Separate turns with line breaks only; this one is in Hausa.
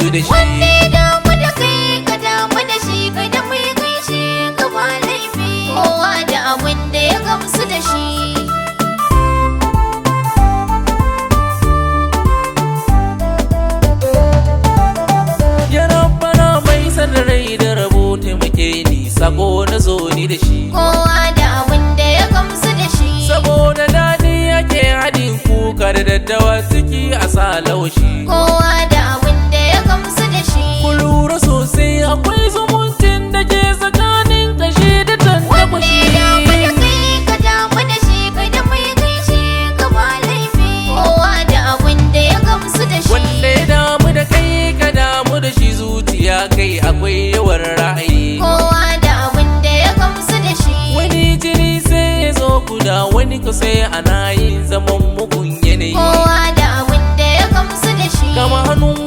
gamsu da shi.
Wanda ya damu da kai ka damu da shi, kada mai gaishe ka ba laifi. Kowa da abin da ya gamsu da shi.
Ya rabbana mai rai da rabo taimake ni, sako na zo ni da shi.
Kowa da abin da ya gamsu da shi.
Saboda daɗi yake haɗin kuka da daddawa ciki a sa laushi.
Kowa da abin da ya gamsu da shi.
Ku lura sosai akwai zumuncin da ke tsakanin kashi da
Wanda
tantakwashi.
ya damu da kai ka damu da shi, kada mai gaishe ka ba laifi. Kowa da abin da ya gamsu da shi.
Wanda ya damu da kai ka damu da shi, zuciya kai akwai yawan ra'ayi.
Kowa da abin da ya gamsu da shi.
Wani jini sai ya zo guda, wani ko sai ana yin zaman mugun yanayi.
Kowa da abin da ya gamsu da shi.
Kama hannun